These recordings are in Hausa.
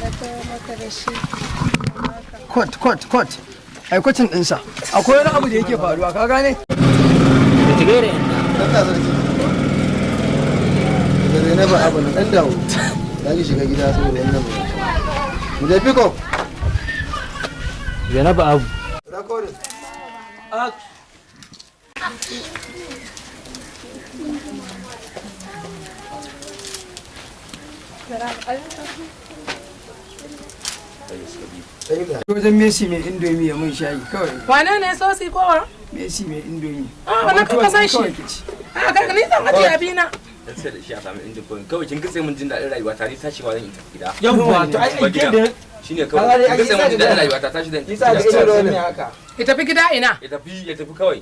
Na tawo maka da shi. Cut, cut, cut. Ai cutting ɗinsa. Akwai wani abu da yake faruwa, ka gane? Da ta gaira inda. Dan da sarki. Daga Zainabu abu na dan dawo. Za ki shiga gida saboda wannan mu. Mu je pick up. Zainabu Abu. Recording. Wajen Messi mai indomi ya mun shayi kawai. Wane ne sosi kowa? Messi mai indomi. Ah, wannan kan ka san shi. Kawai ki ci. A ka ni zan ajiye abina. Dan sai da shi a samu injin koyin kawai kin kitse mun jin daɗin rayuwa ta, ni tashi ma zan yi tafi gida. Yawwa, to ai Ba ai gida. da Shine kawai kin kitse mun jin daɗin rayuwa ta, tashi zan yi isa tafi da gida. ido ne haka. Ya tafi gida ina? Ya tafi, ya tafi kawai.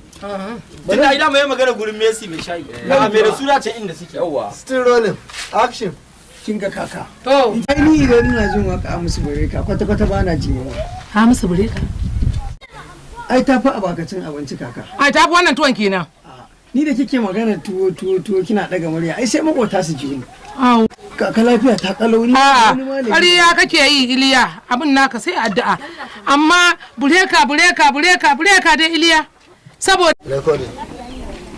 Tunda ai dama ya magana gurin Messi mai shayi. Na mai da suna ce inda suke. Yawwa. Still rolling. Action. Kin ga kaka. To. Ai ni idan ina jin waka a musu bureka kwata kwata ba na jin yunwa. Ha musu bureka. Ai ta fi abakacin abinci, kaka. Ai tafi wannan tuwon kenan. Ni da kike magana tuwo tuwo tuwo kina daga murya, ai sai makota su ji ni. Au. Kaka, lafiya ta kalau ni A'a, wani malami. ƙarya kake yi, Iliya, abin naka sai addu'a. Amma bureka, bureka, bureka, bureka dai, Iliya. Saboda Recording.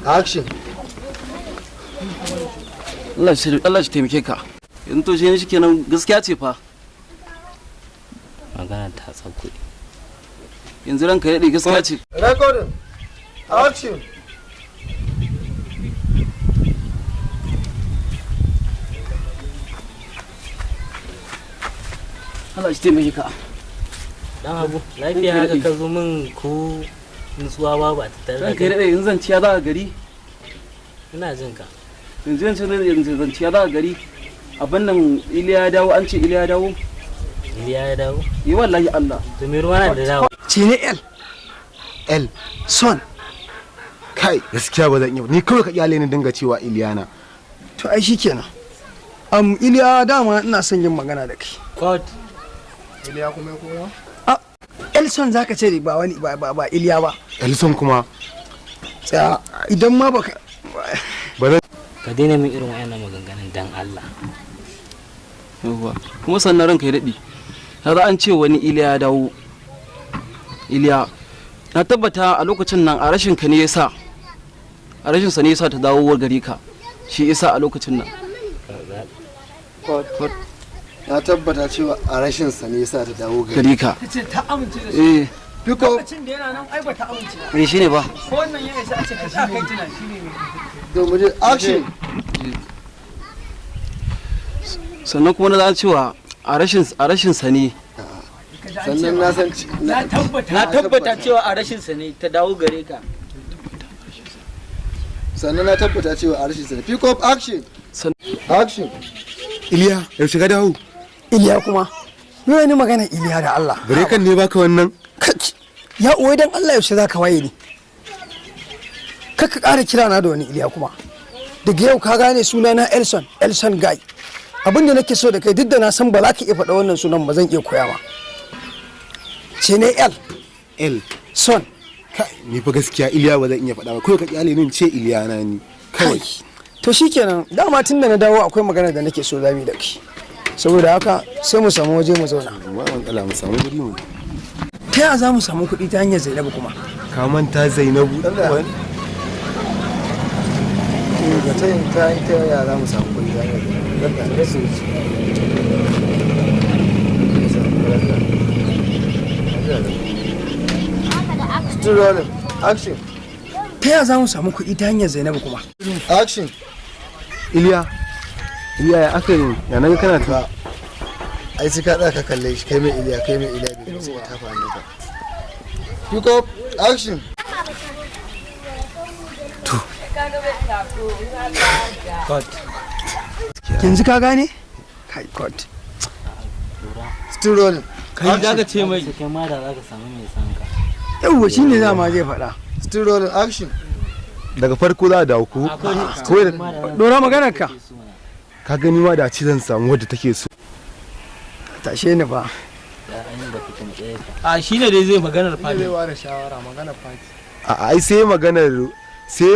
Action. Allah shi, Allah shi taimake ka. Yanzu to shi shikenan, gaskiya ce fa. Magana ta tsakuri. Yanzu ranka ya daɗe, gaskiya ce. Recording. Action. Allah shi taimake ka. Dan Abu, lafiya haka ka zo min ko nutsuwa babu a tattare da Ranka ya kai? daɗe, yanzu zanciya za a gari. Ina jin ka. Yanzu zanciya za a gari. Abin nan Iliya ya dawo, an ce Iliya ya dawo. Iliya ya dawo? Yi wallahi Allah. To me ruwa na da dawo? Ce ne L. L. Son. Kai, gaskiya ba zan iya ba. Ni kawai ka kyale ni dinga cewa Iliyana. To ai shikenan. Iliya, dama ina son yin magana da kai. Cut. Iliya kuma ya koma? Elson zaka ce ba wani ba ba, ba Iliya ba. Elson kuma? Tsaya, idan ma baka Ba zan Ka daina min irin wayannan maganganun dan Allah. Yawwa. Kuma sannan ranka ya daɗe. Kaga an ce wani Iliya ya dawo. Iliya. Na tabbata a lokacin nan a rashin ka ne yasa. A rashin sa ne yasa ta dawo gare ka. Shi yasa a lokacin nan. Cut. Na tabbata cewa a rashin sa ne yasa ta dawo gari. Gare ka. Ta ce ta amince da su. Eh, Pick up. Lokacin da yana nan ai ba ta amince ba. eh shine ba. Ko wannan ya isa a ce ka sa kai tunani. To mu je action. Sannan kuma na za cewa a rashin sa ne. Sannan na san Na tabbata. Na tabbata cewa a rashin sa ne ta dawo gare ka. Sannan na tabbata cewa a rashin sa ne. Pick up, action. Action. Iliya, yaushe ka dawo? Iliya kuma. Me wani magana Iliya da Allah? Burekan ne baka wannan? Kaki. Ya uwai, dan Allah yaushe zaka waye ni? Kaka ƙara kira na da wani Iliya kuma. Daga yau ka gane suna na Elson, Elson Guy. Abin da nake so da kai, duk da na san ba za ka iya faɗa wannan sunan ba, zan iya koya ma. Ce ne L. L. Son. Kai, ni fa gaskiya Iliya ba zan iya faɗa ba. Kawai ka kyale ni in ce Iliyana ni. Kawai. To shikenan, dama tun da na dawo akwai magana da nake so za mu yi da kai. Saboda haka sai mu samu waje mu zauna. Ba matsala, mu samu guri mu. Ta yaya za mu samu kuɗi ta hanyar Zainabu kuma? Ka manta Zainabu? Wani? Ga ta yin ta ta yaya za mu samu kuɗi za mu yi su wuce. Still rolling. Action. Ta yaya za mu samu kuɗi ta hanyar Zainabu kuma? Action. Iliya. Iliya, ya aka yi? Ya naga kana ta Ai sai ka tsaya ka kalle shi, kai mai Iliya, kai mai Iliya bai sai ka tafa hannun ka. Pick up, action. To. Cut. Yanzu ka gane? Kai, God. Still rolling. Kai za ka ce mai. Kai ma da za ka samu mai san ka. Yawwa, shine dama zai faɗa. Still rolling, action. Daga farko za a dawo ko? Kawai da Dora maganar ka. Ka gani ma da ci zan samu wadda take so. Tashe ni fa. A shine dai zai maganar fadi. Zai ware shawara maganar fati. A ai sai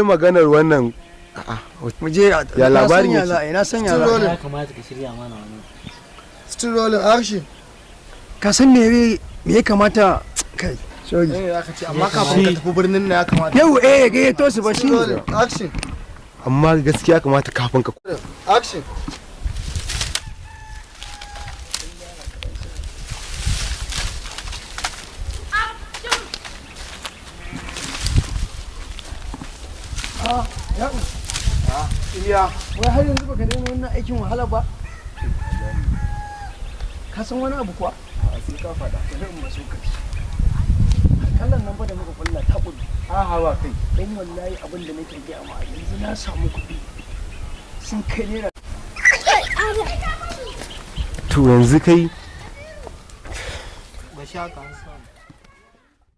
maganar wannan, a'a. Mu je. Ya labarin na yake? sanya za a yi, na sanya za a yi. Ya kamata ka shirya mana wannan. Still rolling, action. Ka san me me ya kamata kai? Sorry. Eh, aka ce amma kafin ka tafi birnin na ya kamata. Yau eh gayyato su ba shi. Action. Amma gaskiya kamata kafin ka Action. Iliya, wai har yanzu baka daina wannan aikin wahala ba? Ka san wani abu kuwa? A sai ka faɗa. Bari in maso ka ci. Harkallan nan fa da muka kulla ta kullu. A hawa kai. Dan wallahi abin da nake gaya ma yanzu na samu kuɗi. Sun kai naira. To yanzu kai Ba sha ka an samu.